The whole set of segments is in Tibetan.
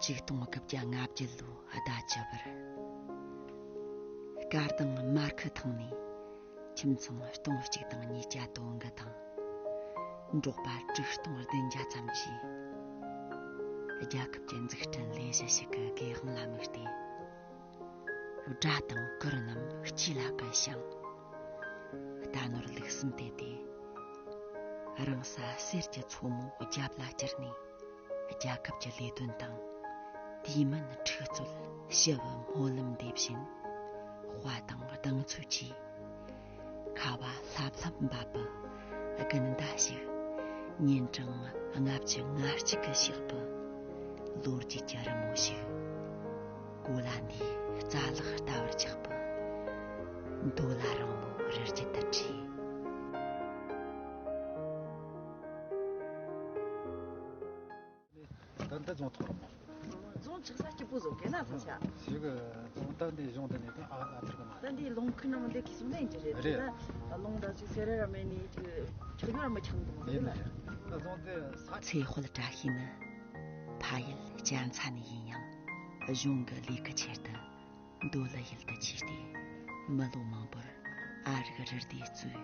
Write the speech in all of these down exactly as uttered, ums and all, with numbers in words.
ཆིག་སྟོང་དགུ་བརྒྱ་ལྔ་བརྒྱད་ལོའི་ཟླ་བཅུ་པར། སྐར་དང་མར་ཁུ་ཐང་ནས་ཁྱིམ་ཚང་སྟོང་གཅིག་དང་ཉིས་བརྒྱ་དོན་དགུ་དང་། འབྲོག་པ་དྲུག་སྟོང་བདུན་བརྒྱ་ཙམ་གྱིས་རྒྱལ་ཁབ་ཀྱི་འཛུགས་སྐྲུན་ལས་གཞི་ཞིག་གི་སྒེའུ་ཁུང་ལ་དམིགས་ཏེ། དགྲ་དང་གུར་རྣམས་ལྕེ་ལ་གི་ཞིང་། རྟ་ནོར་ལུག་གསུམ་དེད་དེ། རང་ས་གསེར་གྱི་མཚོ་མོ་རྒྱབ་ལ་བསྐྱུར་ནས། རྒྱལ་ཁབ་ཀྱི་ལས་དོན་དང་། དུས་མིན་འཁྲུག་རྩོད་ཞི་བའི་སྨོན་ལམ་འདེབས་བཞིན། དཔའ་དང་གདེང་ཚོད་ཀྱིས། ཁ་བ་ལྷབ་ལྷབ་འབབ་པའི་དགུན་ཟླ་ཞིག། ཉིན་གྲངས་ལྔ་བཅུ་ང་གཅིག་གི་ཞག་པུ། ལོ་རྒྱུས་ཀྱི་རི་མོ་ཞིག། གོ་ལ་འདིའི་རྩ་ལག་ལྟ་བར་ཆགས་པའི། མདོ་ལ་རིང་མོ་རི་རྒྱུད་དུ་བྲིས། ད་འདི་རྫོང་ཐོག་རེད་མ། རྫོང་ཆགས་ས་སྐྱིད་པོ་བཟོ་གི་ན་ས་ཆ། ཞིག་གི་རྫོང་ད་འདི་གཞུང་འདི་ནས་ད་ཨ་ཨ་ཐུར་གི་མ། ད་འདི་ལུང་ཁུག་ནང་འདི་གི་སོང་ནས་འཇི་རེད། རེད། ད་ལུང་ད་ཅིག་སེ་ར་ར་མེད་ནི་ཅིག་ཆག་ཡོད་ར་མ་ཆག་འདུག་ཡིན་ན་ད་རྫོང་འདི་ས། ཚེ་དཔལ་བཀྲ་ཤིས་ནི་ཕ་ཡུལ་གྱལ་མཚོ་ནས་ཡིན་ཡང་གཞུང་གི་ལས་ཀྱི་ཆེད་དུ། མདོ་ལ་ཡུལ་དུ་ཆས་ཏེ། མི་ལོ་མང་པོར་ཨ་རིག་རི་སྡེ་གཙོས་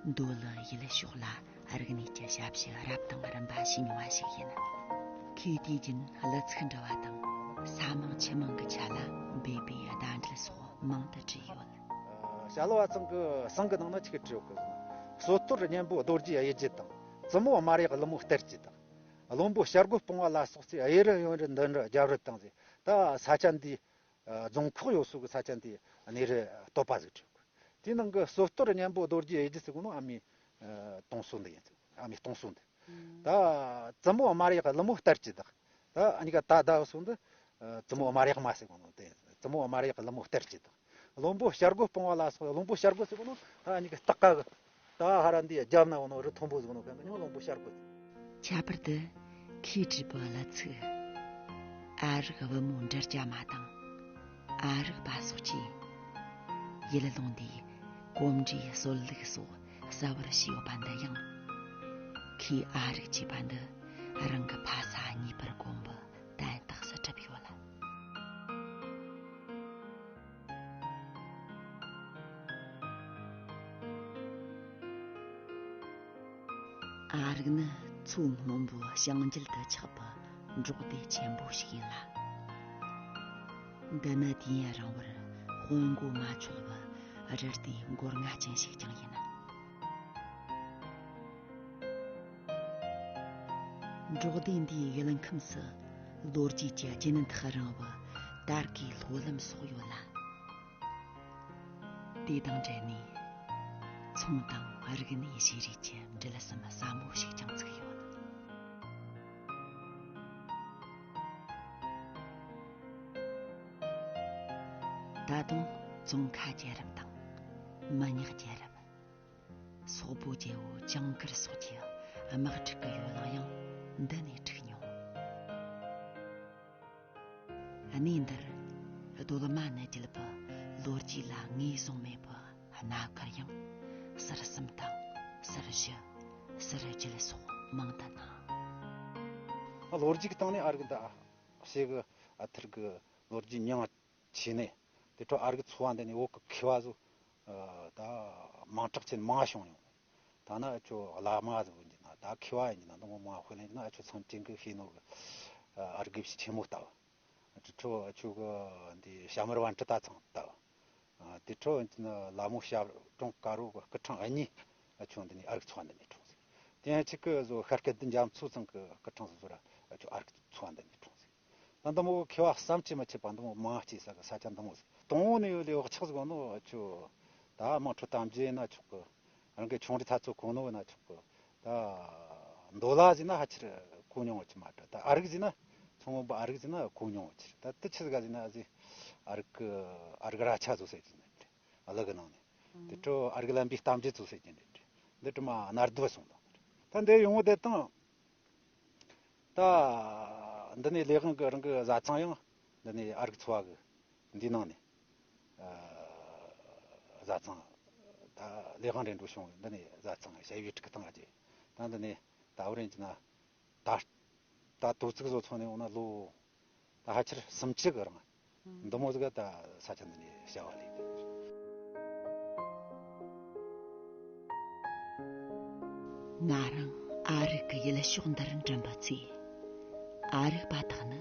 མདོ་ལ་ཡུལ་ཕྱོགས་ལ་རིག་གནས་ཀྱི་ཞབས་ཞུ་རབ་དང་རིམ་པ་ཞུས་མྱོང་བ་ཞིག་ཡིན། ཁོས་དུས་རྒྱུན་གླུ་ཚིག་འབྲི་བ་དང་ས་མིང་ཆུ་མིང་གི་ཆ་ལ་འབོད་པའི་བརྡ་འགྲེལ་སོགས་མང་དུ་བྲིས་ཡོད། ཞྭ་ལོ་བ་ཚང་གི་ཟངས་ཀྱི་ནང་ན་ཆི་གི་བྲིས་ཡོད་གི། སྲོད་ཐོར་གཉན་པོ་རྡོ་རྗེའི་གཡུལ་རྒྱལ་དང་། བཙུན་མོ་དམར་ཡག་ཀླུ་མོ་སྟེར་རྒྱུ་དང་། བློན་པོ་བྱ་རྒོད་སྤུངས་པ་ལ་སོགས་ཚེ་གཡས་རུ་གཡོན་རུ་མདུན་རུ་རྒྱབ་རུ་བཏང་ཚེ། ད་ས་ཆ་འདི། རྫོང་ཁག་ཡོད་སོགས་ཀྱི་ས་ཆ་འདི་གནས་རི་སྟོད་པ་ཟིག་བྲིས་ཡོད། དེའི་ནང་གི་སྲོད་ཐོར་གཉན་པོ་རྡོ་རྗེ་གཡུལ་རྒྱལ་ཟེར་གོ་ནོ་ཨ་མའི་སྟོང་སོ་འདི་ཡིན་ཟེར། ཨ་མའི་སྟོང་སོ་འདི། ད་བཙུན་མོ་དམར་ཡག་ཀླུ་མོ་སྟེར་རྒྱུ་དང་། ད་ཨ་ནི་ཀ་ད་ད་སོ་འདི། བཙུན་མོ་དམར་ཡག་མ་ཟེར་གོ་ནོ་དེ་བཙུན་མོ་དམར་ཡག་ཀླུ་མོ་སྟེར་རྒྱུ་དང་། བློན་པོ་བྱ་རྒོད་སྤུངས་པ་ལ་སོགས། བློན་པོ་བྱ་རྒོད་ཟེར་གོ་ནོ་ད་ཨ་ནི་གི་སྟག་ཀ་གི། ད་ཧ་ར་འདི་རྒྱབ་ན་འོ་ནོ་རི་མཐོན་པོ་ཟིག་ནོ་གན་གི་ཉོ་བློན་པོ་བྱ་རྒོད། ཁྱད་པར་དུ་ཁོས་བྲིས་པའི་གླུ་ཚིག་ཨ་རིག་བུ་མོ་འབྲི་རྒྱ་མ་དང་། ཨ་རིག་པ་སོགས་ཀྱིས་ཡུལ་ལུང་འདིའི་གོམ་འགྲོས་སྲོལ་ལུགས་སོགས་གསལ་བར་བྱས་ཡོད་པ་འདི་ཡང་། ཁོས་ཨ་རིག་ཅེས་པ་འདི་རང་གི་ཕ་ས་གཉིས་པར་གོམས་པའི་དན་རྟགས་སུ་གྲུབ་ཡོད་ལ། ཨ་རིག་ནི་མཚོ་སྔོན་པོའི་བྱང་རྒྱུད་དུ་ཆགས་པའི་འབྲོག་སྡེ་ཆེན་པོ་ཞིག་ཡིན་ལ། འདི་ནི་དུས་ཡུན་རིང་བར་དཔོན་མགོ་མ་ཆོད་པའི་རི་སྡེ་མགོ་རྔ་ཅན་ཞིག་ཀྱང་ཡིན། འབྲོག་སྡེ་འདིའི་ཡུལ་ཁམས་སུ་ལོ་རྒྱུས་ཀྱི་རྒྱུན་ཐག་རིང་བའི་དར་གོས་ལྷོ་ལམ་སོགས་ཡོད་ལ། དེ་དང་འབྲེལ་ནས་ཚོང་དང་རིག་གནས་བཞེས་རིགས་ཀྱི་འགྲུལ་བསམ་ཟབ་མོ་ཞིག་ཀྱང་བཙུགས་ཡོད། ད་དུང་ཙོང་ཁ་རྒྱལ་རབས་དང་། མི་ཉག་རྒྱལ་རབས། སོག་པོ་རྒྱལ་པོ་ཇིང་གིར་སོགས་ཀྱི་དམག་འཁྲུག་གི་ཡོ་ལང་ཡང་འདི་ནས་འཁྲིགས་མྱོང་། གནས་འདིར་གདོད་མ་ནས་བརྒྱུད་པའི་ལོ་རྒྱུས་ལ་ངོས་བཟུང་མེད་པའི་གནའ་མཁར་ཡང་ཟུར་གསུམ་དང་ཟུར་བཞི་ཟུར་བརྒྱད་སོགས་མང་དུ་སྣང་། ལོ་རྒྱུས་ཀྱི་སྟེང་ནས་ཨ་རིག་འདི་ཞེ་གི་ཨ་ཐུར་གི་ལོ་རྒྱུས་མྱིང་ཆེ་ནས། དེ་འཕྲོ་ཨ་རིག་ཚོ་བ་འདི་ནས་བོད་ཀྱི་མཁས་པ་ཚོ་ད་མང་དྲགས་ཅན་མང་བྱུང་ཡོང་། ད་ན་ཨ་ཆོ་བླ་མ་ཟིག་ཡིན་གྱི་ན། ད་མཁས་པ་ཡིན་གྱི་ན། འདི་མོ་མང་དཔེ་ལེན་གྱི་ན། ཨ་ཆོ་ཚང་ཅན་གི་ཤེས་ནོར་གི་ཨ་རིག་གི་ཆེན་མོ་ལྟ་བུ། དེ་འཕྲོ་ཨ་ཆོ་གི་འདི་ཞྭ་དམར་བན་དྲུ་ད་ཚང་ལྟ་བུ། དེ་འཕྲོ་ལ་མོ་ཞབས་དྲུང་དཀར་པོ་གི་སྐུ་ཕྲེང་གཉིས་ཨ་ཆོ་འདི་ནས་ཨ་རིག་ཚོ་བ་འདི་ནས་འཁྲུངས་ཟིག། དེ་ཡང་ཆིག་གི་བཟོ་ཤར་སྐད་འདི་འཇམ་མཚོ་ཚང་གི་སྐུ་ཕྲེང་སོ་སོ་ར་ཨ་ཆོ་ཨ་རིག་ཚོ་བ་འདི་ནས་འཁྲུངས་ཟིག། ད་འདི་མོ་མཁས་པ་བསམ་གྱིས་མི་ཁྱབ་པ་འདི་མོ་མང་སྐྱེས་ས་གི་ས་ཆ་འདི་མོ་ཟིག། དང་པོ་ནས་ཡོད་ལེ་བག་ཆགས་ཟིག་ནོ་ཨ་ཆོ་ད་དམངས་ཁྲོད་གཏམ་རྒྱུད་ཡིན་ན་ཆོག་གི། རང་གི་ཆུང་འདྲིས་ཐ་ཚོ་གོ་ནོ་ཡིན་ན་ཆོག་གི། ད་མདོ་ལ་ཟིག་ན་ཧ་ཆེར་གོ་མྱོང་བ་ཅི་མ་འདྲ། ད་ཨ་རིག་ཟིག་ན་མཚོ་སྔོན་པོ་ཨ་རིག་ཟིག་ན་གོ་མྱོང་བ་ཆེར། ད་དེ་ཆི་ཟིག་ག་ཟིག་ན་ཨ་ཟིག་ཨ་རིག་གི་ཨ་རིག་ར་ཆ་ཚོ་ཟེར་གྱི་ནི་རེད། གླུ་གི་ནང་ནས། དེ་འཕྲོ་ཨ་རིག་ལམ་པའི་གཏམ་རྒྱུད་ཚོ་ཟེར་གྱི་ནི་རེད། འདི་དྲི་མ་གནའ་སྡུད་སོང་དང་། ད་འདི་ཡོང་བ་དེ་དང་། ད་འདི་ནས་ལས་དབང་གི་རང་གི་བཟའ་ཚང་ཡང་འདི་ནས་ཨ་རིག་ཚོ་བ་གི་འདི་ནང་ནས་ཨ་བཟའ་ཚང་། ད་ལས་དབང་རེ་འགྲོ་བྱུང་། འདི་ནས་བཟའ་ཚང་ཞ་ཡི་ཕྲུ་གུ་བཏང་རྒྱུ། ད་འདི་ནས་ད་བར་ཡིན་གྱི་ན་ད་ད་དོ་ཚིགས་བཟོ་ཚོ་ནས་འོ་ན་ལོ་ ཕལ་ཆེར་སུམ་ཅུ་གི་རིང་འདི་མོ་ཟིག་ད་ས་ཆ་འདི་ནས་བྱ་བ་ལས། ང་རང་ཨ་རིག་གི་ཡུལ་ཕྱོགས་འདིར་འགྲིམ་པའི་ཚེ། ཨ་རིག་པ་དག་ནི་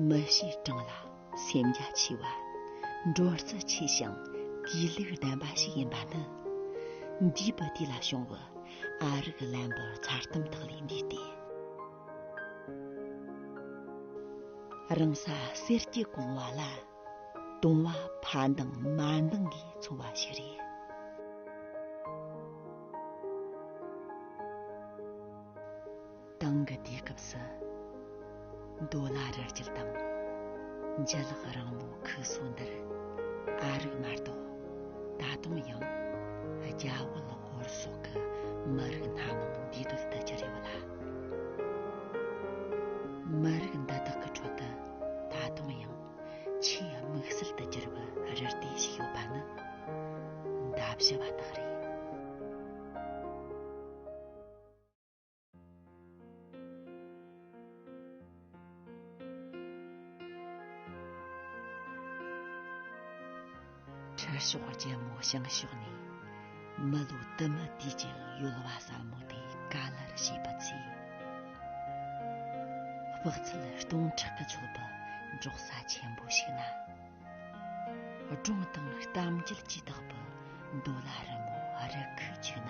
མི་ཞེས་གྲངས་ལ་སེམས་རྒྱ་ཆེ་བ། འགྲོ་རྩལ་ཆེ་ཞིང་གུས་ལུགས་ལྡན་པ་ཞིག་ཡིན་པ་ནི། འདས་པའི་དུས་ལ་བྱུང་བའི་ཨ་རིག་ལན་པའི་མཚར་གཏམ་དག་ལས་འདས་ཏེ། རང་ས་གསེར་གྱི་གོང་བ་ལ། དུང་བ་ཕ་འདང་མ་འདང་གིས་འཚོ་བ་ཞིག་རེད། དེང་གི་དུས་སྐབས་སུ། འདོད་ལ་རི་རྒྱུད་དང་། འཇུ་ལག་རིང་མོའི་ཁུག་སོ་འདིར། ཨ་རིག་མ་གཏོགས་ད་དུང་ཡང་རྒྱ་བོད་ཧོར་སོག་གི་མི་རིགས་སྣ་མང་འདུས་སྡོད་དུ་གྱུར་ཡོད་ལ། མི་རིགས་འདི་དག་གི་ཁྲོད་དུ་ད་དུང་ཡང་ཆེས་དམིགས་བསལ་དུ་གྱུར་པའི་རི་སྡེ་ཞིག་ཡོད་པ་ནི་མདའ་བཞི་བ་དག་རེད། ཁྲི་ཕྱོགས་རྒྱལ་མོ་བྱང་ཕྱོགས་ནས་མི་ལོ་དུ་མའི་དུས་ཀྱི་ཡོལ་བ་ཟབ་མོ་དེ་ག་ལེར་བྱས་པའི་ཚེ། དཔག་ཚད་སྟོང་ཕྲག་གིས་ཆོད་པའི་འབྲོག་ས་ཆེན་པོ་ཞིག་ན། སྒྲུང་དང་གཏམ་རྒྱུད་ཀྱིས་དག་པའི་འདོད་ལ་རི་མོའི་རི་ཁུག་ཅིག་ན།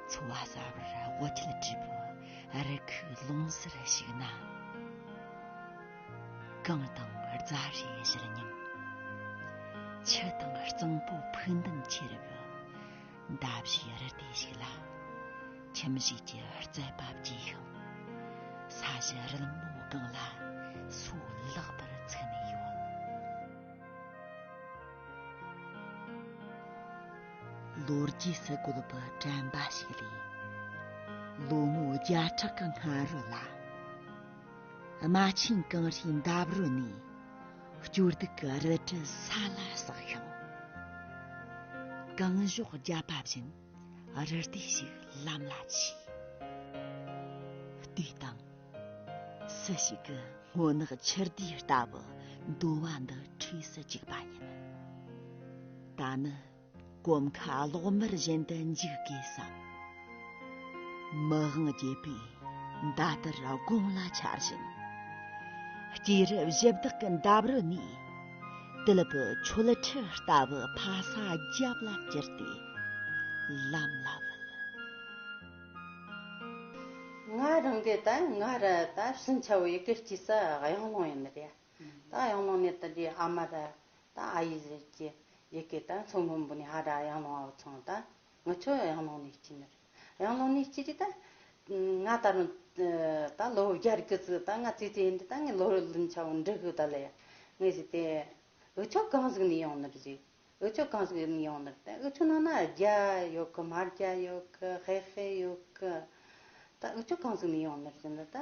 འཚོ་བ་གསར་བར་དབུ་ཁྲིད་བྲིས་པའི་རི་ཁུག་ལུང་ཟུར་ཞིག་ན། གངས་དང་རྫ་རིའི་བཞུར་ཉམས། ཆུ་དང་གཙང་པོ་ཕུགས་འདུན་ཆེ་རུ། མདའ་བཞིའི་རི་སྡེ་ཞིག་ལ། ཁྱིམ་གཞིས་ཀྱི་རྩིག་པ་བརྗེས་ཤིང་། ས་གཞི་རིལ་མོའི་སྒང་ལ་སོ་ལེགས་པར་ཚུགས་ནས་ཡོད། ལོ་རྒྱུས་སུ་བཀོད་པའི་དྲན་པ་ཞིག་ལས། ལོ་ངོ་བརྒྱ་ཕྲག་གི་སྔ་རོལ་ལ། རྨ་ཆེན་གངས་རིའི་འདབས་རོལ་ནས། སྐྱོ་སྡུག་གི་རལ་གྲི་ས་ལ་ཟགས་ཤིང་། གངས་གཞོགས་རྒྱབ་པ་བཞིན་རི་སྡེ་ཞིག་ལམ་ལ་ཆས། ལྟོས་དང་། སུ་ཞིག་གི་སྔོ་ནག་ཆུ་ཟླའི་ལྟ་བུ་འདོད་པ་འདི་འཁྲིས་སུ་བཅུག་པ་ཡིན། ད་ནི། གོམ་ཁ་གློག་དམར་བཞིན་དུ་འཇིག་དགོས་བསམ། མི་དབང་རྒྱལ་པོས་མདའ་དར་དགུང་ལ་འཕྱར་བཞིན། སྐྱེས་རབས་གཞི་བདག་གི་འདབས་རོལ་ནས། དུད་པའི་མཆོད་ཁྲི་ལྟ་བུ་ཕ་ས་རྒྱབ་ལ་བསྐྱུར་ཏེ་ལམ་ལ་བུད། ང་རང་གི་ད་ང་ར་ད་ཕྱིན་ཆད་ཡི་གེ་སྐྱེས་ས་གཡང་ལུང་ཡིན་ནི་རེད། ད་གཡང་ལུང་ནས་ད་འདི་ཨ་མ་ར། ད་ཨ་ཡེ་ཟེར་གྱི་ཡི་གེ་ད་མཚོ་སྔོན་པོ་ནས་ཧ་ར་གཡང་ལུང་བ་ཚང་ད་ངི་ཆོ་གཡང་ལུང་ནས་སྐྱེས་ནི་རེད། གཡང་ལུང་ནས་སྐྱེས་དུས་ད་ང་ད་རུང་ད་ལོ་བརྒྱད་དགུ་ཙི་ད་ང་ཙི་ཙི་ཡིན་དུས་ད་ངས་ལོ་ལོན་ཆ་བོ་འབྲི་གི་ད་ལ་ཡ་ངས་ཟེར་ཏེ་འུ་ཆོ་གང་ཟིག་ནས་ཡོང་ནི་རེད་ཟེར། འུ་ཆོ་གང་ཟིག་ནས་ཡོང་ནི་རེད། ད་འུ་ཆོ་ནང་ན་རྒྱ་ཡོད་གི། མ་རྒྱ་ཡོད་གི། ཧེ་ཧེ་ཡོད་གི། ད་འུ་ཆོ་གང་ཟིག་ནས་ཡོང་ནི་རེད་ཟེར་ན། ད་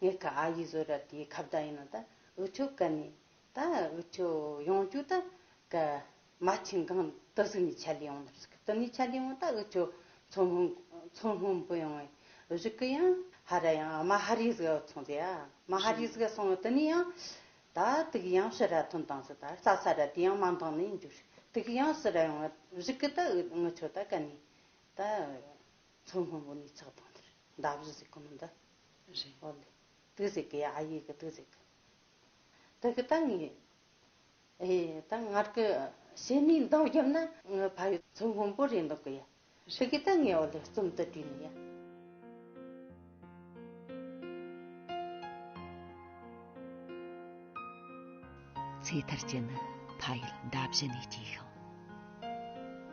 ངས་ཁ་ཨ་ཡེ་ཟོ་ར་དེའི་ཁ་བརྡ་ཡིན་ན། ད་འུ་ཆོ་ག་ནས། ད་འུ་ཆོ་ཡོང་རྒྱུ་ད་ག་རྨ་ཆེན་གངས་དེ་ཟིག་ནས་ཆད་ལས་ཡོང་ནི་རེད། དེ་ནས་ཆད་ལས་ཡོང་། ད་འུ་ཆོ་མཚོ་སྔོན་མཚོ་སྔོན་པོ་ཡོང་བའི་གཞུག་གི་ཡང་ཧ་ར་ཡང་རྨ་ཧ་རི་ཟིག་སོང་ཟེར་ཡ། རྨ་ཧ་རི་ཟིག་སོང་བ་དེ་ནས་ཡང་ད་དེ་གི་ཡང་ཕྱིར་ར་ཐོན་བཏང་ཟེར། ད་རྩྭ་ས་ར་དེ་ཡང་མ་འདང་ནས་འགྱུར། དེ་གི་ཡང་ཕྱིར་ར་ཡོང་བ་གཞུག་གི་ད་ངི་ཆོ་ད་ག་ནས་ད། མཚོ་སྔོན་པོ་ནས་ཆགས་བཏང་དེར་མདའ་བཞི་ཟེར་གོ་ནོ་འདི། རེད། འོ་ལེ། དེ་ཟེར་གི་ཡ། ཨ་ཡེ་གི་དེ་ཟེར་གི། དེ་གི་ད་ངས། ཨེ། ད་ངར་གི་ཕྱི་མིག་འདང་བརྒྱབ་ན་ངི་ཕ་ཡུལ་མཚོ་སྔོན་པོ་རེད་འདུག་གི་ཡ། དེ་གི་ད་ངས་འོ་ལེ་རྩོམ་དུ་བྲིས་ནི་ཡ། ཚེ་ཐར་གྱི་ནི་ཕ་ཡུལ་མདའ་བཞི་ནས་སྐྱེས་ཤིང་།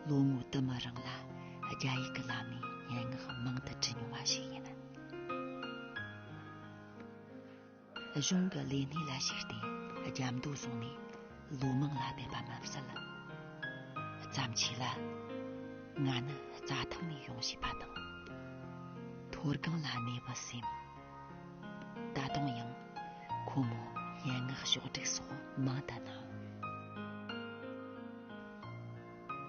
ལོ་ངོ་དུ་མའི་རིང་ལ་རྒྱ་ཡིག་གི་ལམ་ནས་སྙན་ངག་མང་དུ་བྲིས་མྱོང་བ་ཞིག་ཡིན། གཞུང་གི་ལས་སྣེ་ལ་ཞུགས་ཏེ་རྒྱ་མདོ་བཟུང་ནས་ལོ་མང་ལ་བསྡད་པ་མ་ཟད། བརྩམས་ཆོས་ལ། ང་ནི་རྩྭ་ཐང་ནས་ཡོང་ཞེས་པ་དང་། མཐོ་སྒང་ལ་གནས་པའི་སེམས། ད་དུང་ཡང་ཁོ་མོ་སྙན་ངག་ཕྱོགས་བསྒྲིགས་སོགས་མང་དུ་གནང་།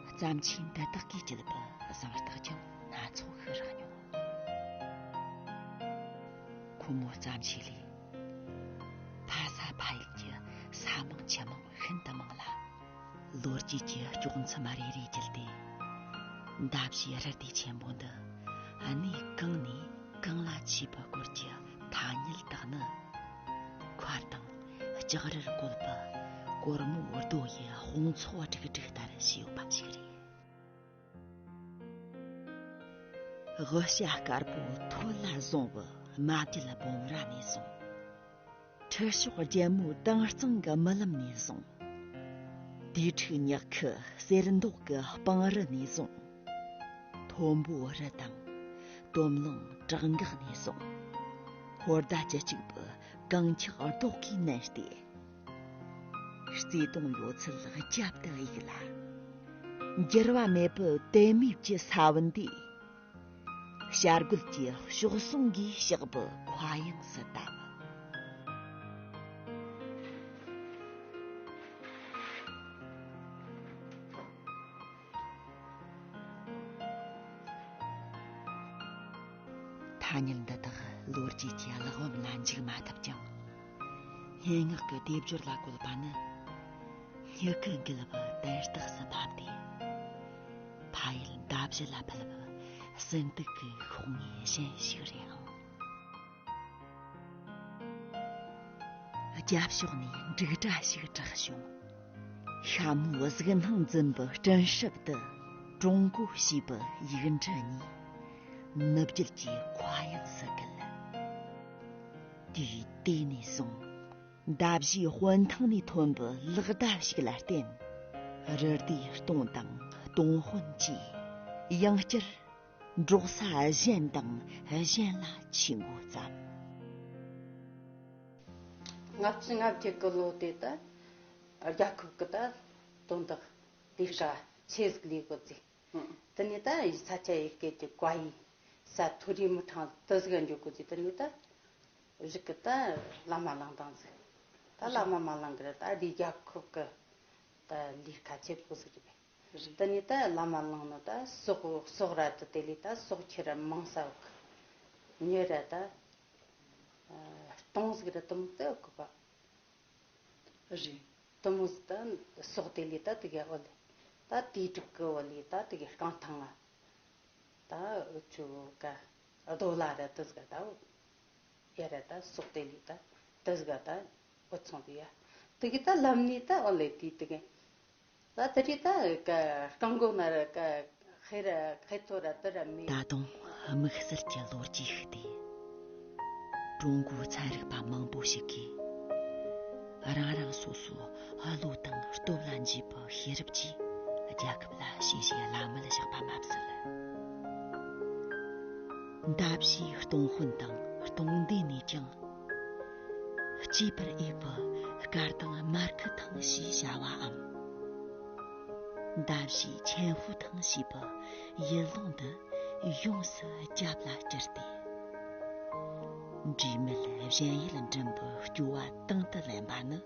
བརྩམས་ཆོས་འདི་དག་གིས་བསྐྱེད་པའི་གཟེངས་རྟགས་ཀྱང་སྣ་ཚོགས་ཤིག་རག་མྱོང་། ཁོ་མོའི་བརྩམས་ཆོས་ལས། ལོ་རྒྱུས་ཀྱི་དཀྱོག་མཚམས་རེ་རེ་བརྒྱུད་དེ། མདའ་བཞིའི་རི་དེ་ཆེན་པོ་འདི་གནས་གང་ནས་གང་ལ་མཆིས་པའི་སྐོར་གྱི་ཐ་སྙད་དག་ནི། མཁར་དང་ལྕགས་རིར་བརྐོས་པའི་གོར་མོའི་རྡོ་ཡི་དཔུང་ཚོགས་སྒྲིག་སྒྲིག་ལྟར་བྱས་ཡོད་པ་ཞིག་རེད། དབུ་ཞྭ་དཀར་པོ་ཐོད་ལ་བཟུང་བའི་རྨ་རྒྱུད་སྦོམ་ར་ནས་བཟུང་། ཁྲི་གཤོག་རྒྱལ་མོའི་དྭངས་གཙང་གི་རྨི་ལམ་ནས་བཟུང་། དུས་འཁྲུག་ཉག་ཁུ་གསེར་མདོག་གི་སྤང་རི་ནས་བཟུང་། མཐོན་པོའི་རི་དང་དོམ་ལང་བྲག་འགག་ནས་བཟུང་། ཧོར་ཟླ་བཅུ་གཅིག་པའི་གངས་འཁྱག་རྡོག་གིས་མནན་ཏེ། བརྩེ་དུང་ཡོད་ཚད་རྒྱབ་ཏུ་གཡུགས་ལ། འགྱུར་བ་མེད་པའི་དད་མོས་ཀྱི་ས་བོན་དེས། བྱ་རྒོད་ཀྱི་གཤོག་ཟུང་གིས་གཤེགས་པའི་མཁའ་དབྱིངས་སུ་བཏབ། ཐ་སྙད་འདི་དག་ལོ་རྒྱུས་ཀྱི་གླེགས་བམ་ལ་འཇུག་མ་ཐུབ་ཀྱང་། སྙན་ངག་གི་སྡེབ་སྦྱོར་ལ་བཀོད་པ་ནི། སྨྱུ་གུ་འགུལ་བའི་དོན་རྟགས་སུ་བབས་ཏེ། ཕ་ཡུལ་མདའ་བཞི་ལ་ཕུལ་བའི་ཟིན་བྲིས་ཀྱི་ཤོག་ངོས་གཞན་ཞིག་རེད་ཨང་། རྒྱབ་ཕྱོགས་ནས་འབྲུག་སྒྲ་ཞིག་གྲགས་བྱུང་། ཤ་མོའི་གཟུགས་སྣང་འཛིན་པའི་སྤྲིན་སྲབ་ཏུ། ཀྲུང་གོ་ཞེས་པའི་ཡིག་འབྲུ་གཉིས་ནུབ་རྒྱུད་ཀྱི་མཁའ་དབྱིངས་སུ་བརྒལ། དུས་དེ་ནས་བཟུང་། མདའ་བཞིའི་དཔོན་ཐང་ནས་ཐོན་པའི་ལག་བརྡ་ཞིག་ལ་བརྟེན། རི་རྡེའི་སྟོང་དང་སྟོང་དཔོན་གྱིས་ཡང་བསྐྱར་འབྲོག་ས་གཞན་དང་གཞན་ལ་ཆས་འགོ་བརྩམས། ལྔ་བཅུ་ང་བརྒྱད་ཀྱི་ལོ་དེ་ད་རྒྱལ་ཁབ་ཀྱི་ད་དོན་དག་ལས་ཀ་ཆེ་ཟིག་ལས་དགོས་ཟིག། དེ་ནས་ད་ས་ཆ་ཡི་སྐད་ཀྱི་བཀའ་ཡིག་ས་མཐོ་རིས་མི་གྲངས་དེ་ཟིག་འཇོག་དགོས་ཟིག། དེ་ནས་ད་རིགས་ཀྱི་ད་བླ་མ་གླེང་སྟངས་ཟིག། ད་བླ་མ་མ་གླེང་གི་ར་ད་འདི་རྒྱལ་ཁབ་ཀྱི་ད་ལས་ཀ་ཆེ་པོ་ཟིག་རེད། དེ་ནས་ད་བླ་མ་གླེང་ནོ་ད་སྲོག་སྲོག་ར་དེ་དེ་ལས་ད་སྲོག་ཁྱེར་མང་ས་འོག་མྱི་ར་ད་སྟོང་ཟིག་ར་དུམ་དེ་འོག་གི་པ། རེད། དུ་མོ་ཟིག་ད་སྲོག་དེ་ལས་ད་དེ་གའི་འོ་ལེ། ད་དེའི་དྲུག་གི་འོ་ལེ་ད་དེ་གའི་རྐང་ཐང་ང་། ད་འུ་ཆོ་ག་རྡོ་ལ་ར་དེ་ཟིག་ད་འོ། ཡ་ར་ད་སྲོག་དེ་ལས་ད་དེ་ཟིག་ད་འུ་ཚང་དེ་ཡ། དེ་གའི་ད་ལམ་ནས་ད་འོ་ལེ་དེ་དེ་གའི། ད་དེ་རེད་ད་ག་རྐང་མགོ་ན་ར་ག་ཧེ་ར་ཧེ་ཐོ་ར་དེ་ར་མེད། ད་དུང་དམིགས་བསལ་གྱི་ལོ་རྒྱུས་ཤིག་སྟེ། ཀྲུང་གོའི་ཚན་རིག་པ་མང་པོ་ཞིག་གིས། རང་རང་སོ་སོའི་བློ་དང་སྟོབས་ལ་འཇུས་པའི་ཤེས་རབ་ཀྱིས་རྒྱལ་ཁབ་ལ་ཞི་བྱེད་བླ་མེད་བཞག་པ་མ་ཟད། མདའ་བཞིའི་སྟོང་དཔོན་དང་སྟོང་སྡེ་ནས་ཀྱང་། གཅེས་པར་འོས་པའི་སྐར་དང་མར་ཁུ་ཐང་ཞེས་བྱ་བའམ། མདའ་བཞིའི་ཆེན་ཧུའུ་ཐང་ཞེས་པའི་ཡུལ་ལུང་འདི་ཡོངས་སུ་རྒྱབ་ལ་བསྐྱུར་ཏེ། འབྲས་མེད་གཞན་ཡུལ་འགྲིམ་པའི་སྐྱོ་བ་དང་དུ་ལེན་པ་ནི།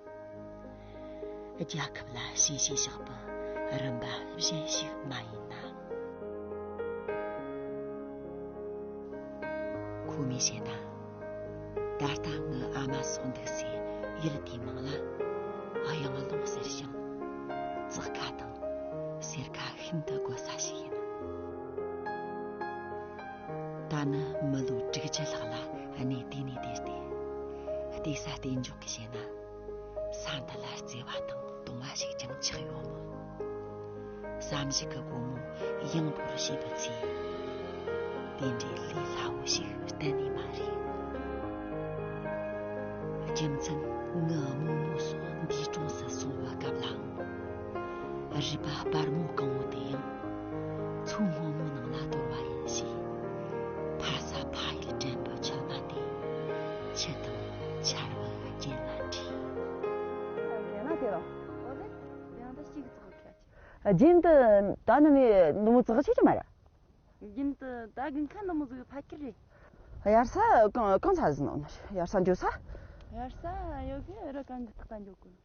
རྒྱལ་ཁབ་ལ་ཞི་བྱེད་བཞག་པའི་རིམ་པ་གཞན་ཞིག་མ་ཡིན་ན། ཁོ་མོས་བཤད་ན། ད་ལྟ་ངའི་ཨ་མ་སོགས་འདུག་སའི་ཡུལ་དེའི་མིང་ལ་གཡང་ལུང་ཟེར་ཞིང་། ཙག་ཁ་དང་སེར་ཁ་ཤིན་ཏུ་དགོས་ས་ཞིག་ཡིན། ད་ནི་མི་ལོ་དྲུག་ཅུ་ལྷག་ལ་གནས་དེ་ནས་བསྡད་དེ། བལྟས་ས་བལྟས་འཇོག་གིས་བཤད་ན། ས་འདི་ལ་བརྩེ་བ་དང་གདུང་བ་ཞིག་ཀྱང་ཆགས་ཡོད་མོད། བསམ་གཞིག་གི་སྒོ་མོ་ཡངས་པོར་ཕྱེས་པའི་ཚེ། དེ་འདྲའི་ལས་སླ་བོ་ཞིག་གཏན་ནས་མ་རེད། རྒྱུ་མཚན་ངའི་རྨོ་མོ་སོགས་འདས་གྲོངས་སུ་སོང་བའི་སྐབས་ལའང་། རུས་པ་སྤར་མོ་གང་བོ་དེ་ཡང་མཚོ་སྔོན་མོའི་ནང་ལ་དོར་བ་ཡིན་ཞེས། ཕ་ས་ཕ་ཡུལ་དྲན་པའི་མཆི་མ་དེ་ཆུ་དང་ཆར་བ་རྒྱུན་ལ་འཁྲིས། ཡང་ན་དེ་རང་། ཨོ་ལེ། དེ་ཡང་ད་ཞིག་ཚགས་ཁ་ཆེ། རྒྱུན་དུ་ད་ནི་ངས་ནུ་མོ་ཙག་ཆེ་ཆེ་མ་ར། རྒྱུན་དུ་ད་དགུན་ཁ་ནུ་མོ་ཟིག་ཕ་ཁྱེར་རེད། དབྱར་ས་གང་གང་ཚ་ཟིན་ནོ་ནི་དབྱར་ས་འགྱོ་ས། དབྱར་ས་ཡོད་གི་རི་གང་གི་སྟག་ག་འགྱོ་གི།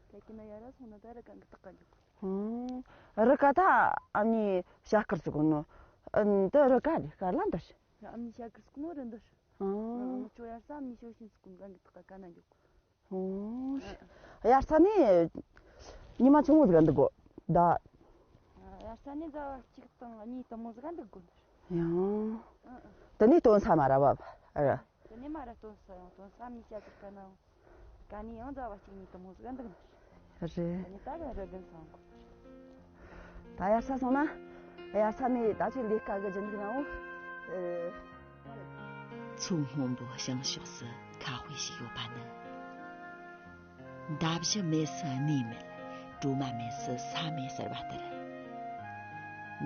ད་ཀྱི་ན་ཡ་ར་སོང་ན་ད་རི་གང་གི་སྟག་ག་འགྱོ་གི། ཧུམ། རི་ཀ་ད་ཨ་ནི་བྱ་དཀར་ཟིག་གོ་ནོ། ཨ་ནི་ད་རི་ཀ་རེད་ཀ་ལ་འདིར། ཨ་ནི་བྱ་དཀར་ཟིག་ནོ་རི་འདིར། ཧུམ། ཨ་ནི་ཅོ་དབྱར་ས་ཨ་ནི་ཞོ་ཤིན་ཟིག་གོ་གང་གི་སྟག་ག་ག་ན་འགྱོ་གི། ཨོ། དབྱར་ས་ནས་ཉི་མ་ཆུང་ངུ་ཟིག་ག་འདུག་གོ། ད། ཡར་ས་ནས་ཟླ་བ་གཅིག་དང་གཉིས་དང་མོ་ཟིག་ག་འདུག་དགོས་ནི་རེད། ཡང་། ཨ་ཨ། དེ་ནས་སྟོན་ས་མ་ར་བབ་ཨ་ར། དེ་ནས་མ་ར་སྟོན་ས་ཡང་སྟོན་ས་མི་བྱ་ཟིག་ག་ན་ཡང་། ག་ནས་ཡང་ཟླ་བ་གཅིག་གཉིས་དང་མོ་ཟིག་ག་འདུག་ནི་རེད། རེད། དེ་ནས་ད་ག་རི་རྒན་སོང་གོ། ད་ཡར་ས་སོང་ན། ཡར་ས་ནས་ད་ཅིག་ལས་ཀ་གི་སྦྱིན་འདུག་ན་འོ། ཨེ། མཚོ་སྔོན་པོའི་བྱང་ཕྱོགས་སུ་ཁ་དཔེ་ཞིག་ཡོད་པ་ནི། མདའ་བཞི་མེད་སུ་གནས་མེད། གྲོ་མ་མེད་སུ་ས་མེད་ཟེར་བ་ལྟར།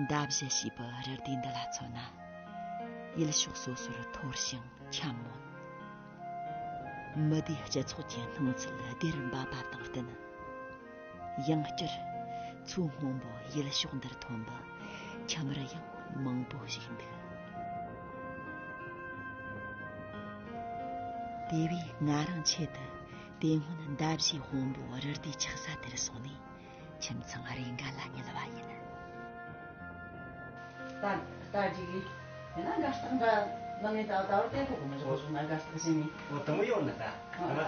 མདའ་བཞི་ཞེས་པའི་རི་སྡེ་འདི་ལ་མཚོན་ན། ཡུལ་ཕྱོགས་སོ་སོར་འཐོར་ཞིང་འཁྱམས་མོད། མི་སྡེའི་སྤྱི་ཚོགས་ཀྱི་སྣང་ཚུལ་སྡེར་འབབ་པ་དང་བསྟུན། ཡང་བསྐྱར་མཚོ་སྔོན་པོ་ཡུལ་ཕྱོགས་འདིར་ཐོན་པའི་ཁྱིམ་རུ་ཡང་མང་པོ་ཞིག་འདུག་དེ་བས་ང་རང་ཆེད་དུ་དེ་སྔོན་མདའ་བཞིའི་དཔོན་པོ་རི་སྡེ་ཆགས་ས་དེར་སོང་ནས་ཁྱིམ་ཚང་རེ་འགའ་ལ་ཉལ་བ་ཡིན། ད་ད་ཅིག་ཡིན་ན་དགའ་རྟགས་འདྲ་ལ་ངས་ད་ད་བར་བལྟས་ཐུབ་གི་མི་འཇུག་སོང་ན་དགའ་རྟགས་ཟིན་ནས། འོ་དེ་མོ་ཡོང་ནི་ད། ཨ་ད་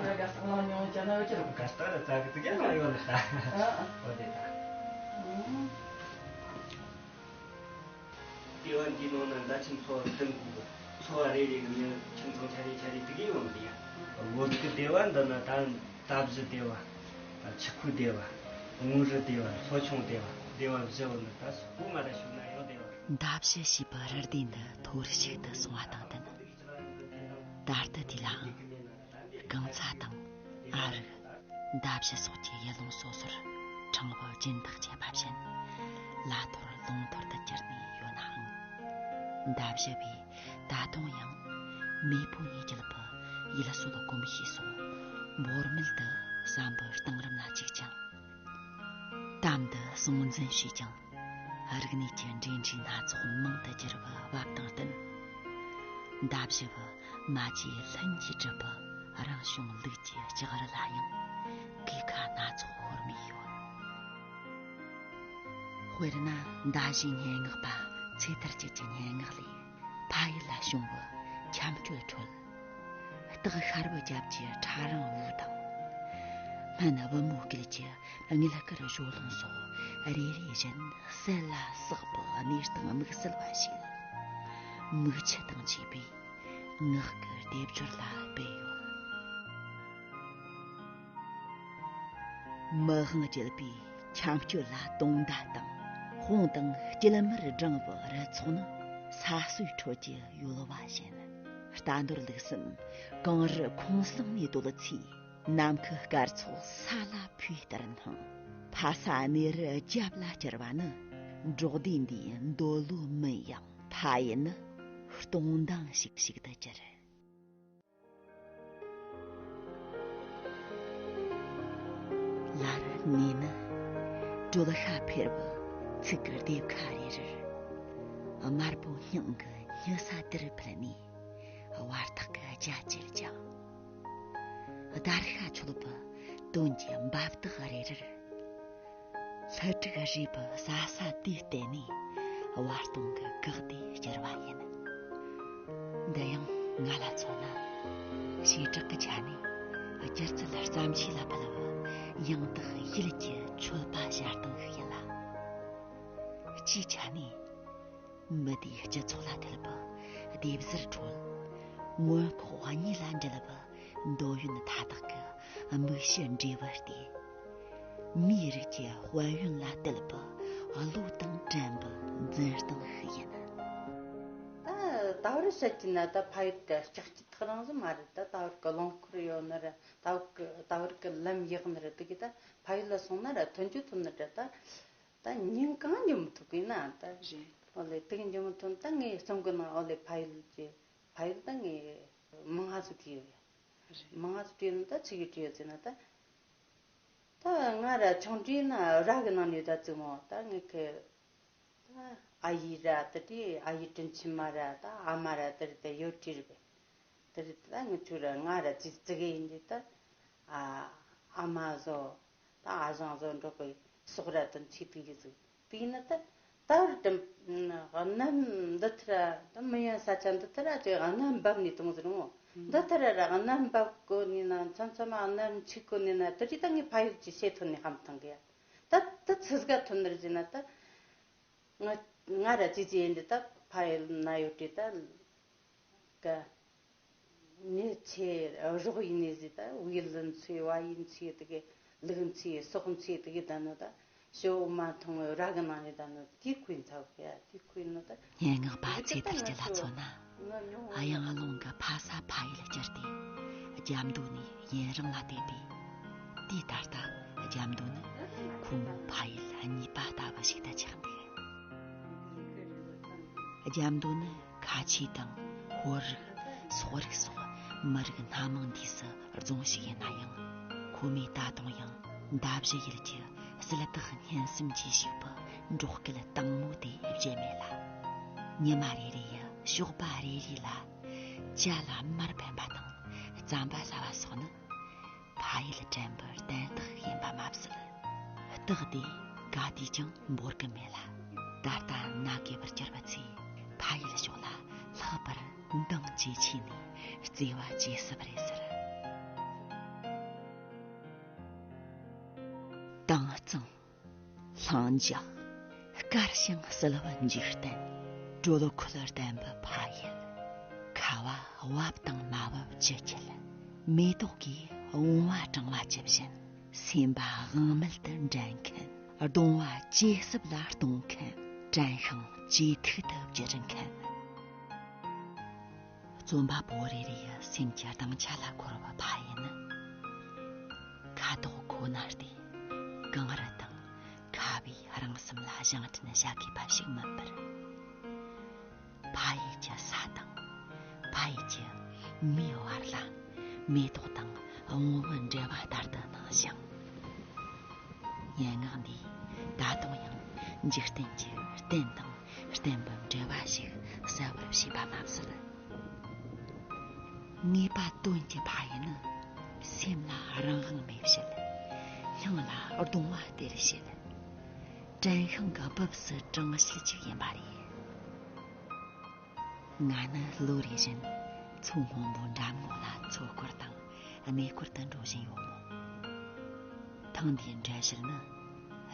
དགའ་རྟགས་ལ་མྱོང་ཅན་ན་ཡོད་ཀྱི་རེད། དགའ་རྟགས་ལ་ཙག་གི་ཙིག་གེ་ལ་ཡོང་ནི་ད། ཨ་ཨ། འོ་དེ་ད། ཨུམ། ལྟེ་བ་འདིའི་ནང་ན་མདའ་ཆེན་ཚོ་བདུན་གི་ཚོ་བ་རེ་རེ་གི་མིང་ཁྱིམ་ཚང་ཆ་རེ་ཆ་རེ་དེ་གི་ཡོང་གི་ཡ། བོད་ཀྱི་སྡེ་བ་འདི་ན་ད་མདའ་བཞི་སྡེ་བ། ཆུ་ཁོལ་སྡེ་བ། དངོས་རི་སྡེ་བ། མཚོ་ཆུང་སྡེ་བ། སྡེ་བ་བཞི་བོ་ནི་ད་སུ་གོ་མ་ར་ཤུག་ན་ཡང་སྡེ་བ། མདའ་བཞི་ཞེས་པའི་རི་སྡེ་འདི་མཐོ་རིས་ཤིག་ཏུ་སོང་བ་དང་བསྟུན། ད་ལྟ་དེ་ལའང་རྐང་ཚ་དང་ཨ་རིག་མདའ་བཞི་སོགས་ཀྱི་ཡུལ་ལུང་སོ་སོར་ཕྲེང་བ་སྦྱིན་བདག་བྱས་པ་བཞིན། ལ་ཐོར་ལུང་ཐོར་དུ་གྱུར་ནས་ཡོད་ནའང་། མདའ་བཞི་བས་ད་དུང་ཡང་མེས་པོ་ཉིད་བརྒྱུད་པའི་ཡུལ་སྲོལ་གོམས་གཤིས་སོགས་འབོར་མེད་དུ་བསམ་པའི་གཏིང་རིམ་ལ་བཅུག་ཅིང་། དམ་དུ་སྲུང་འཛིན་བྱས་ཀྱང་། རིག་གནས་ཀྱི་འབྲེལ་འདྲིས་སྣ་ཚོགས་མང་དུ་གྱུར་པའི་བབ་དང་བསྟུན། མདའ་བཞི་བའི་མ་བཅོས་ལྷུན་གྱིས་གྲུབ་པའི་རང་བྱུང་ལུགས་ཀྱི་ལྕགས་རི་ལ་ཡང་གོས་ཁ་སྣ་ཚོགས་ཤོར་མུས་ཡོད། དཔེར་ན་མདའ་བཞིའི་སྙན་ངག་པ་ཚེ་ཐར་སྐྱིད་ཀྱི་སྙན་ངག་ལས། ཕ་ཡུལ་ལ་བྱུང་བའི་འཁྱམས་སྐྱོད་ཁྲོད། སྟག་ཤར་བུ་རྒྱབ་ཀྱི་ཕྲ་རིང་བོ་དང་། སྨན་བུ་མོ་སྐེད་ཀྱི་དངུལ་དཀར་བཞོ་ལོང་སོགས་རེ་རེ་བཞིན་གསལ་ལ་བསགས་པའི་གནས་སྟངས་དམིགས་བསལ་བ་ཞིག་མིག་ཆུ་དང་བཅས་པའི་ངག་གི་སྡེབ་སྦྱོར་ལ་སྤེལ་ཡོད། མི་དབང་བརྒྱུད་པའི་འཁྱམས་སྐྱོད་ལ་དུང་མདའ་དང་དཔུང་དང་སྐྱིལ་མར་བསྒྲེངས་པའི་རི་ཚོགས་ནི་ས་སྲོས་ཁྲོད་ཀྱི་ཡོལ་བ་བཞིན། རྟ་འདོར་ལུགས་སམ་གངས་རི་ཁོང་གསེང་ནས་བརྡོལ་ཚེ། ནམ་མཁའི་སྐར་ཚོགས་ས་ལ་འཕོས་ལྟར་སྣང་། ཕ་ས་གནས་རི་རྒྱབ་ལ་གྱུར་པ་ནི། འབྲོག་སྡེ་འདིའི་འདོད་བློ་མིན་ཡང་ཕ་ཡུལ་ནི་སྟོང་མདངས་ཤིག་ཤིག་ཏུ་གྱུར། ལར་ངས་ནི་གྲོད་ཤ་འཕེར་བའི་ཚིག་གི་ལྡེབས་ཁ་རེ་རེར། དམར་པོ་སྙིང་གི་སྙི་ས་དེར་ཕུལ་ནས་བར་ཐག་གི་རྒྱ་བསྐྱེད་ཅིང་། བརྡར་ཤ་འཆོལ་བའི་དོན་གྱི་འབབ་སྟེགས་རེ་རེར། ལྷུ་ཕྲུག་རུས་པའི་ཟ་ས་དེ་བརྟེན་ནས་བར་སྟོང་གི་གག་དེ་གྱུར་པ་ཡིན། འདི་ཡང་ང་ལ་མཚོན་ན། བྱེ་བྲག་གི་ཆ་ནས་སྒྱུ་རྩལ་བརྩམས་ཆོས་ལ་ཕུལ་བའི་ཡང་དག་ཡིད་ཀྱི་མཆོད་པ་བྱ་སྟངས་ཤིག་ཡིན་ལ། སྤྱིའི་ཆ་ནས་མི་སྡེའི་སྤྱི་ཚོགས་ལ་ཐེབས་པའི་སྡེབ་གཟུར་ཁྲོད། མངོན་ལྐོག་གཉིས་ལ་འབྲེལ་བའི་འདོད་ཡོན་མཐའ་དག་གི་དམིགས་ཞི་འབྲས་བུ་སྟེ། མིའི་རིགས་ཀྱི་དཔལ་ཡོན་ལ་གཏད་པའི་བློ་དང་བྲན་པའི་འཛིན་སྟངས་ཤིག་ཡིན། ད་ད་བར་བཤད་ཀྱི་ན་ད་ཕ་ཡུལ་དེ་ལྕགས་ཀྱི་ཐག་རིང་ཟིག་མ་རེད། ད་ད་བར་གི་རླངས་འཁོར་ཡོད་ནི་རེད། ད་བར་གི་ད་བར་གི་ལམ་ཡག་ནི་རེད། དེ་གི་ད་ཕ་ཡུལ་ལ་སོང་ན་ར་ཐོན་རྒྱུ་ཐོན་ནི་རེད། ད་ད་ཉིན་གང་འགྱོ་མི་ཐུབ་གི་ན་ད། རེད། ཨོ་ལེ་དེ་གི་འགྱོ་མི་ཐུབ། ད་ངའི་རྩོམ་གི་ནང་ཨོ་ལེ་ཕ་ཡུལ་གྱི་ཕ་ཡུལ་ད་ངའི་མང་ང་ཟིག་བྲིས་ཡོད། རེད། མང་ང་ཟིག་བྲིས་ནི་ད་ཆི་གི་བྲིས་ཡོད་ཟེར་ན་ད། ད་ང་ར་ཆུང་དུས་ན་ར་གི་ནང་ནས་ད་བཙུན་མོ་ད་ངའི་ཁེ་ད་ཨ་ཡེ་ར་ད་དེ་ཨ་ཡེ་དྲིན་ཆེན་མ་ར་ད་ཨ་མ་ར་དེ་རེད། ད་ཡོད་དྲིས་རེད་པས། དེ་རེད། ད་ངི་ཆུ་ར་ང་ར་ཙི་ཙི་གེ་ཡིན་དེ་ད་ཨ་ཨ་མ་བཟོ་ད་ཨ་ཞང་བཟོ་འགྲོ་གི་སོག་ར་དུ་ཆི་དུ་ཡི་ཟིག་དེ་ནི་ད་ད་རུ་དྲིམ་གནམ་འདི་ཐི་ར་ད་མི་ཡོང་ས་ཆ་འདི་ཐི་ར་ཅི་གནམ་འབབ་ནས་དུང་ཟེར་མོ། འདི་ཐི་ར་ར་གནམ་འབབ་གོ་ནི་ན་མཚམས་མཚམས་གནམ་འཆི་གོ་ནི་ན་དེ་རི་ད་ངའི་ཕ་ཡུལ་གྱི་ཤེས་ཐོན་ནས་ཧམ་ཐང་གི་ཡ། ད་ད་ཚིག་ག་ཐོན་ནར་ཟིན་ན་ད། ང་ང་ར་ཅི་ཅི་ཡིན་འདི་ད་ཕ་ཡུལ་ན་ཡོད་དྲི་ད་ག་ནི་ཆེ་རོགས་ཡིན་ནི་ཟི་ད་བིལ་ལིན་ཚུའི་བ་ཡིན་ཚུའི་དི་གི་ལིག་ཚུའི་སོག་ཚུའི་དི་གི་ད་ནོ་ད་ཤོ་མ་མཐོང་ར་གི་ནང་ནི་ད་ནོ་དི་ཁུའི་ཚ་གི་ཡ་དི་ཁུའི་ནོ་ད། སྙན་ངག་པ་ཚེ་ཐར་སྐྱིད་ལ་མཚོན་ན། གཡང་རླུང་གི་ཕ་ས་ཕ་ཡུལ་གྱུར་ཏེ། རྒྱ་མདོ་ནས་ཡུན་རིང་ལ་བསྡད་པས། དེ་ད་ལྟ་རྒྱ་མདོ་ནི་ཁོ་མོའི་ཕ་ཡུལ་གཉིས་པ་ལྟ་བུ་ཞིག་ཏུ་ཆགས་འདུག་རྒྱ་མདོ་ནི་ཁ་ཆེ་དང་ཧོར་རིགས། སོག་རིགས་སོགས་མི་རིགས་སྣ་མང་འདུས་སུ་རྫོང་ཞིག་ཡིན་ན་ཡང་། ཁོ་མོས་ད་དུང་ཡང་མདའ་བཞི་ཡུལ་གྱི་གསེར་ཐག་སྙན་གསུམ་གྱིས་ཕྱུག་པའི་འབྲོག་སྐད་དྭངས་མོ་དེ་བརྗེད་མེད་ལ། ཉི་མ་རེ་རེ་ཡི་ཞོགས་པ་རེ་རེ་ལ། ཇ་ལ་མར་ཕན་པ་དང་རྩམ་པ་ཟ་བ་སོགས་ནི། ཕ་ཡུལ་དྲན་པའི་བརྟན་རྟགས་ཡིན་པ་མ་ཟད། རྟགས་དེ་ག་དུས་ཀྱང་འབོར་གི་མེད་ལ། ད་ལྟ་ན་རྒས་པར་གྱུར་པ་ཚོས་ཕ་ཡུལ་ཕྱོགས་ལ་ལྷག་པར་འདང་ཇེ་ཆེ་ནས་བརྩེ་བ་ཇེ་ཟབ་རེད་ཟེར། དྭངས་གཙང་། ལྷིང་འཇགས། དཀར་ཞིང་བསིལ་བ་འཇིག་རྟེན། དྲོད་ཁོལ་ལྡན་པའི་ཕ་ཡུལ། ཁ་བ་བབ་དང་མ་བབ་ཅི་ཁྱད། མེ་ཏོག་གིས་བུང་བ་དྲངས་པ་ཇི་བཞིན། སེམས་པ་དབང་མེད་དུ་འགྲན་མཁན། གདུང་བ་ཇེ་ཟབ་ལ་གཏོང་མཁན། དྲན་ཤིང་ཇེ་ཐུག་ཏུ་བསྒྱུར་མཁན། རྩོམ་པ་པོ་རེ་རེ་ཡི་སེམས་ཀྱི་སྡིངས་ཆ་ལ་འཁོར་བའི་ཕ་ཡུལ་ནི། ཁ་དོག་ཁོ་ནར་བལྟས། གངས་རི་དང་ཁ་བས་རང་སེམས་ལ་བཞེངས་སྐྲུན་བྱ་དགོས་པ་ཞིག་མིན་པར། ཕ་ཡུལ་གྱི་ས་དང་། ཕ་ཡུལ་གྱི་མིའི་བར་ལ་མེ་ཏོག་དང་བུང་བའི་འབྲེལ་བ་ལྟར་དུ་སྣང་ཞིང་། སྙན་ངག་འདིས་ད་དུང་ཡང་འཇིག་རྟེན་གྱི་རྟེན་དང་བརྟེན་པའི་འབྲེལ་བ་ཞིག་གསལ་བར་བྱས་པ་མ་ཟད། ངེས་པ་དོན་གྱི་ཕ་ཡུལ་ནི། སེམས་ལ་རང་དབང་མེད་བྱེད། སྙིང་ལ་གདུང་བ་སྟེར་བྱེད། དྲན་ཤིང་གི་སྦུབས་སུ་དྲངས་བྱེད་ཅིག་ཡིན་པ་རེད། ང་ནི་ལོ་རེ་བཞིན་མཚོ་སྔོན་པོའི་འགྲམ་ངོགས་ལ་མཚོ་སྐོར་དང་གནས་སྐོར་དུ་འགྲོ་བཞིན་ཡོད་མོད། ཐེངས་འདིའི་འགྲུལ་བཞུད་ནི་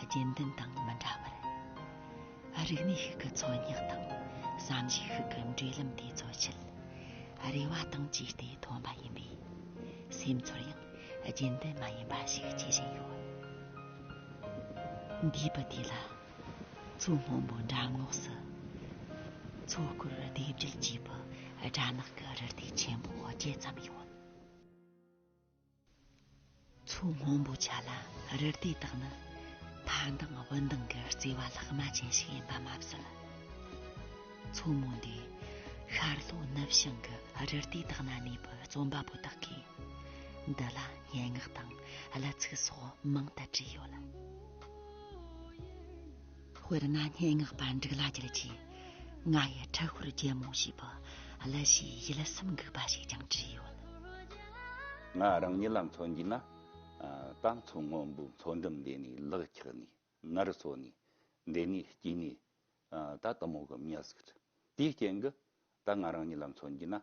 རྒྱུན་ལྡན་དང་མི་འདྲ་བར། རིག་གནས་ཤིག་གི་འཚོལ་སྙེག་དང་བསམ་གཞིག་ཤིག་གི་འགྲོས་ལམ་དེ་འཚོལ་ཆེད་རེ་བ་དང་བཅས་ཏེ་ཐོན་པ་ཡིན་པས། སེམས་ཚོར་ཡང་རྒྱུན་ལྡན་མ་ཡིན་པ་ཞིག་སྐྱེ་བཞིན་ཡོད། འདས་པའི་དུས་ལ། མཚོ་སྔོན་པོའི་འགྲམ་ངོགས་སུ་མཚོ་སྐོར་སྡེབ་སྒྲིལ་བགྱིས་པའི་སྦྲ་ནག་གི་རི་སྡེ་ཆེན་པོ་བརྒྱད་ཙམ་ཡོད། མཚོ་སྔོན་པོའི་ཆ་ལ་རི་སྡེ་དག་ནི་ཕ་མདངས་བུ་མདངས་ཀྱི་བརྩེ་བ་ལྷག་མ་ཅན་ཞིག་ཡིན་པ་མ་ཟད། མཚོ་མོ་འདིའི་ཤར་ལྷོ་ནུབ་བྱང་གི་རི་སྡེ་དག་ན་གནས་པའི་རྩོམ་པ་པོ་དག་གིས་འདི་ལ་སྙན་ངག་དང་གླུ་ཚིག་སོགས་མང་དུ་བྲིས་ཡོད། དཔེར་ན་སྙན་ངག་པ་འབྲུག་ལྷ་རྒྱལ་གྱིས་ང་ཡི་འཁྲུལ་འཁོར་རྒྱལ་མོ་ཞེས་པའི་གླུ་གཞས་ཡིད་སེམས་འགུག་པ་ཞིག་ཀྱང་བྲིས་ཡོད། ང་རང་ཉིད་ལ་མཚོན་གྱིས་ན། ད་མཚོ་སྔོན་པོའི་མཚོ་འགྲམ་འདི་ནས་ལག་འཁྱག་ནས་ནར་སོ་ནས་འདི་ནས་སྐྱིད་ནས་ད་དེ་མོ་གི་མྱི་ཟིག་རེད། དེའི་རྐྱེན་གྱིས་ད་ང་རང་ཉིད་ལ་མཚོན་གྱིས་ན།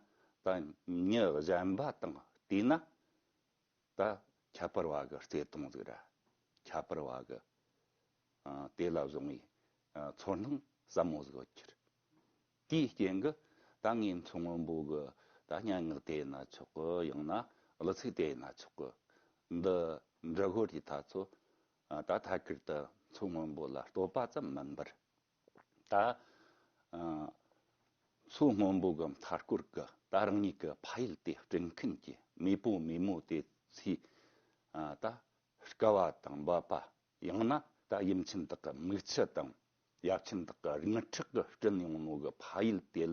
ད་མྱི་གཞན་པ་དང་བལྟས་ན། ད་ཁྱད་པར་བ་གི་བརྩེ་དུང་ཟིག་ར། ཁྱད་པར་བ་གི་ཨ་དེ་ལ་བཟུང་བའི་ཨ་ཚོར་སྣང་ཟབ་མོ་ཟིག་ཡོད་ཀྱི་རེད། དེའི་རྐྱེན་གྱིས་ད་ངས་མཚོ་སྔོན་པོ་གི་ད་སྙན་ངག་དེ་ཡིན་ན་ཆོག་གི། ཡང་ན་གླུ་ཚིག་དེ་ཡིན་ན་ཆོག་གི། འདི་འབྲི་དགོས་ཀྱི་ཐ་ཚོ། ཨ་ད་ཐད་ཀར་དུ་མཚོ་སྔོན་པོ་ལ་བསྟོད་པ་ཙམ་མིན་པར། ད་ཨ་མཚོ་སྔོན་པོ་གི་མཐའ་སྐོར་གྱི་ད་རང་ཉིད་ཀྱི་ཕ་ཡུལ་དེ་སྐྲུན་མཁན་གྱི་མེས་པོ་མེས་མོ་དེ་ཚོས་ཨ་ད་དཀའ་བ་དང་འབད་པ། ཡང་ན་ད་ཡུམ་ཆེན་དག་གི་མིག་ཆུ་དང་ཡབ་ཆེན་དག་གི་རིང་ཁྲག་གིས་བསྐྲུན་ཡོང་ནོ་གི་ཕ་ཡུལ་དེ་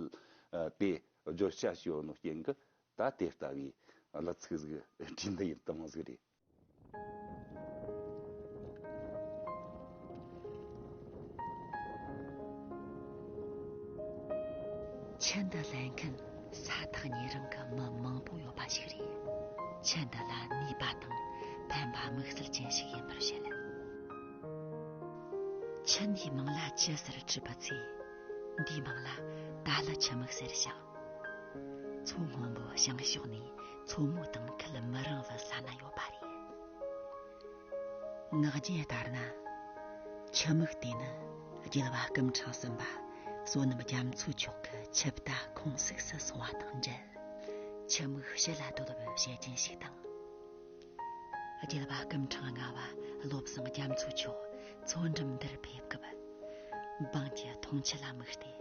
ཨ་དེ་བརྗོད་བྱ་ཞིག་ཡོད་ནོ་རྐྱེན་གྱིས། ད་དེ་ལྟ་བུའི་གླུ་ཚིག་ཟིག་བྲིས་འདི་ཡིན། དེ་མོ་ཟིག་རེད། ཆུ་འདི་ལེན་མཁན་ས་ཐག་ཉེ་རིང་གི་མི་མང་པོ་ཡོད་པ་ཞིག་རེད། ཆུ་འདི་ལ་ནུས་པ་དང་ཕན་པ་དམིགས་བསལ་ཅན་ཞིག་ཡིན་པར་བཤད། ཆུ་འདིའི་མིང་ལ་ཆུ་ཟེར་བྲིས་པ་ཚོས་འདིའི་མིང་ལ་ཏཱ་ལའི་ཆུ་མིག་ཟེར་ཞིང་། མཚོ་སྔོན་པོའི་བྱང་ཕྱོགས་ནས་མཚོ་མོ་དང་ཁད་མི་རིང་བའི་ས་ན་ཡོད་པ་རེད། ངག་རྒྱུན་ལྟར་ན། ཆུ་མིག་དེ་ནི་རྒྱལ་བ་སྐུ་ཕྲེང་གསུམ་པ་བསོད་ནམས་རྒྱ་མཚོ་མཆོག་གི་ཆུ་རྟ་ཁོང་གསུགས་སུ་སོང་བ་དང་འབྲེལ། ཆུ་མིག་ཕྱི་ལ་སྡོད་པའི་བཤད་རྒྱུན་ཞིག་དང་། རྒྱལ་བ་སྐུ་ཕྲེང་ལྔ་པ་བློ་བཟང་རྒྱ་མཚོ་མཆོག་མཚོ་འགྲམ་འདིར་ཕེབས་སྐབས། འབངས་ཀྱི་འཐུང་ཆུ་ལ་དམིགས་ཏེ།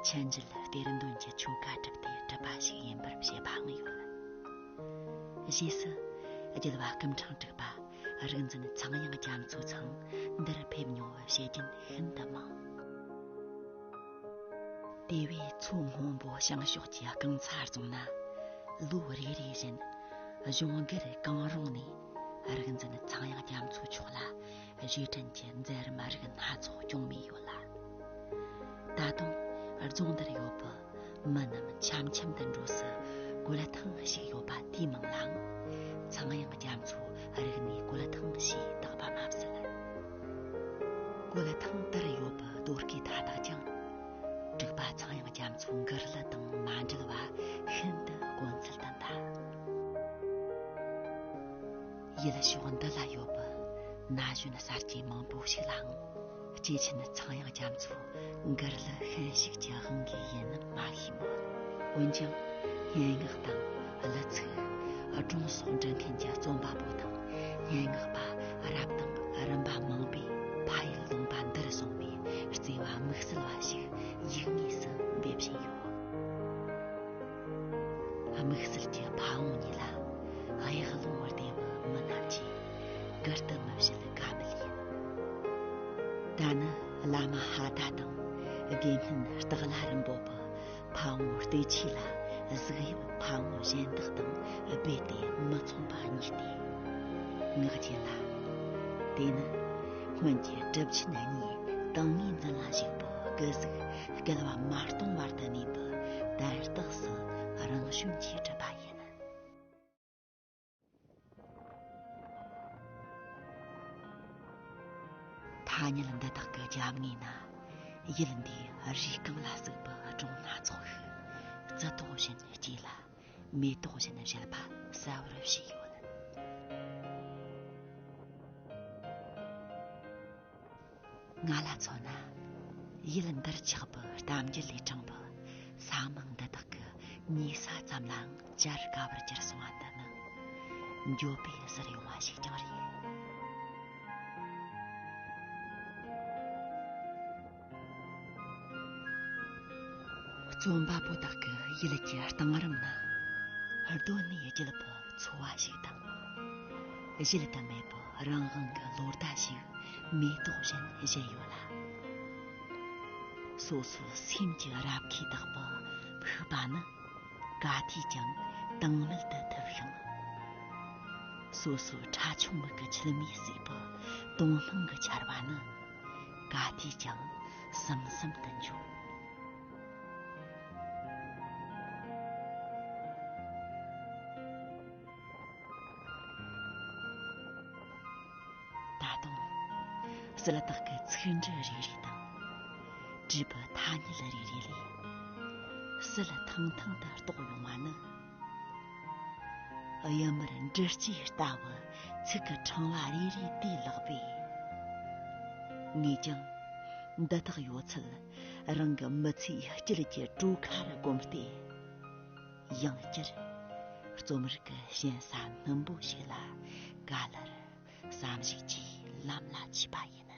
ཆུ་འཇིལ་གཏེར་འདོན་གྱི་ཆོ་ག་གྲུབ་སྟེ་གྲུབ་པ་ཞིག་ཡིན་པར་བཤད་པའང་ཡོད། རྗེས་སུ་རྒྱལ་བ་སྐུ་ཕྲེང་དྲུག་པ་རིག་འཛིན་ཚངས་དབྱངས་རྒྱ་མཚོ་ཚང་འདིར་ཕེབས་མྱོང་བའི་བཤད་རྒྱུན་ཤིན་ཏུ་མང་། དེ་བས་མཚོ་སྔོན་པོ་བྱང་ཕྱོགས་ཀྱི་རྐང་ཚ་རྫོང་ན། ལོ་རེ་རེ་བཞིན་གཞུང་སྒེར་གང་རུང་ནས་རིག་འཛིན་ཚངས་དབྱངས་རྒྱ་མཚོ་མཆོག་ལ་རྗེས་དྲན་གྱི་མཛད་རིམ་རིགས་སྣ་ཚོགས་སྐྱོང་མུས་ཡོད་ལ། ད་དུང་རྫོང་འདིར་ཡོད་པའི་མི་རྣམས་འཆམ་འཆམ་དུ་འགྲོ་སའི་གོས་ཐང་ཞིག་ཡོད་པ་དེའི་མིང་ལའང་ཚངས་དབྱངས་རྒྱ་མཚོའི་རིག་གནས་གོས་ཐང་ཞེས་བཏགས་པ་མ་ཟད། གོས་ཐང་དེར་ཡོད་པའི་རྡོ་སྐས་མཐའ་དག་ཀྱང་དྲུག་པ་ཚངས་དབྱངས་རྒྱ་མཚོའི་མགུར་གླུ་དང་མ་འབྲེལ་བ་ཤིན་ཏུ་དཀོན་ཚུལ་དུ་འདའ། ཡུལ་ཕྱོགས་འདི་ལ་ཡོད་པའི་ན་གཞོན་གསར་སྐྱེས་མང་པོ་ཞིག་ལའང་། སྐྱེས་ཆེན་ཚངས་དབྱངས་རྒྱ་མཚོའི་མགུར་གླུ་ཤན་ཞུགས་ཀྱི་དབང་གིས་ཡིན་ནམ་མ་ཤེས་མོད། འོན་ཀྱང་སྙན་ངག་དང་གླུ་ཚིག་སྒྲུང་སོགས་འབྲི་མཁན་གྱི་རྩོམ་པ་པོ་དང་སྙན་ངག་པ་རབ་དང་རིམ་པ་མང་པོས་ཕ་ཡུལ་ལུང་པ་འདིར་སོང་བའི་བརྩེ་བ་དམིགས་བསལ་བ་ཞིག་ཡིད་ངེས་སུ་འབེབས་བཞིན་ཡོད། དམིགས་བསལ་གྱི་ཕ་བོང་གཉིས་ལ་གཡག་ལུང་སྡེ་བའི་མི་རྣམས་ཀྱིས་གུར་དུ་མི་བཞེས་ཀ་མེད་ཡིན། ད་ནི་བླ་མ་ཧ་ད་དང་དགེ་བསྙེན་སྟག་ལྷ་རིན་པོ་པའི་ཕ་བོང་སྟོད་ཆས་ལ་གཟུགས་དབྱིབས་ཕ་བོང་གཞན་དག་དང་རྦད་དེ་མི་མཚུངས་པ་གཉིས་ཏེ། ངག་རྒྱུན་ལ། དེ་ནི་སྔོན་གྱི་གྲུབ་ཆེན་གཉིས་ཏིང་ངེ་འཛིན་ལ་ཞུགས་པའི་སྐུ་གཟུགས་བསྐལ་བ་མ་སྟོངས་བར་དུ་གནས་པའི་དན་རྟགས་སུ་རང་བྱོན་གྱིས་གྲུབ་པ་ཡིན། ཐ་སྙད་འདི་དག་གི་རྒྱབ་ངོས་ན་ཡུལ་འདིའི་རུས་རྐང་ལ་ཟུག་པའི་སྒྲུང་སྣ་ཚོགས་ཤིག་རྩི་ཏོག་བཞིན་སྐྱེས་ལ་མེ་ཏོག་བཞིན་བཞད་པ་གསལ་བོར་བྱས་ཡོད། ང་ལ་མཚོན་ན། ཡུལ་འདིར་ཆགས་པའི་གཏམ་རྒྱུད་ལས་དྲངས་པའི་ས་མིང་འདི་དག་གི་ཉེ་ས་ཙམ་ལའང་བཅར་དཀའ་བར་གྱུར་སོང་བ་འདི་ནི་འགྱོད་པས་ཟུར་ཡོང་བ་ཞིག་ཀྱང་རེད། རྩོམ་པ་པོ་དག་གི་ཡུལ་གྱི་གཏིང་རིམ་ན་གདོད་ནས་བརྗིད་པའི་འཚོ་བ་ཞིག་དང་། གཞལ་དུ་མེད་པའི་རང་དབང་གི་ལོ་ཟླ་ཞིག་མེ་ཏོག་བཞིན་བཞད་ཡོད་ལ། སོ་སོའི་སེམས་ཀྱི་རབ་ཁའི་བདག་པོ་ཕུག་པ་ནི་ག་དུས་ཀྱང་དྭངས་མེད་དུ་ཐུབ་ཤིང་། སོ་སོའི་ཁྲ་ཆུང་མིག་གི་མཆི་མས་བསྲེགས་པའི་དོང་སྣང་གི་ཆར་བ་ནི་ག་དུས་ཀྱང་ཟིམ་ཟིམ་དུ་འཇོ། ད་དུང་། གསལ་དག་གི་ཚིག་འབྲུ་རེ་རེ་དང་། བྲིས་པའི་ཐ་སྙད་རེ་རེ་ལས། གསལ་ཐང་ཐང་དུ་རྟོགས་ཡོང་བ་ནི། གཡུལ་མར་འབྲི་སྐྱེས་ལྟ་བུ་ཚིག་གི་ཕྲེང་བ་རེ་རེ་དེའི་ལག་པས། ངས་ཀྱང་འདི་དག་ཡོད་ཚད་རང་གི་མི་ཚེའི་དཀྱིལ་གྱི་གྲོ་ཁར་བསྒོམས་ཏེ། ཡང་བསྐྱར་རྩོམ་རིག་གི་ཞན་ས་སྣུམ་པོ་ཞིག་ལ་ག་ལེར་བསམ་གཞིགས་ཀྱིས་ལམ་ལ་ཆས་པ་ཡིན།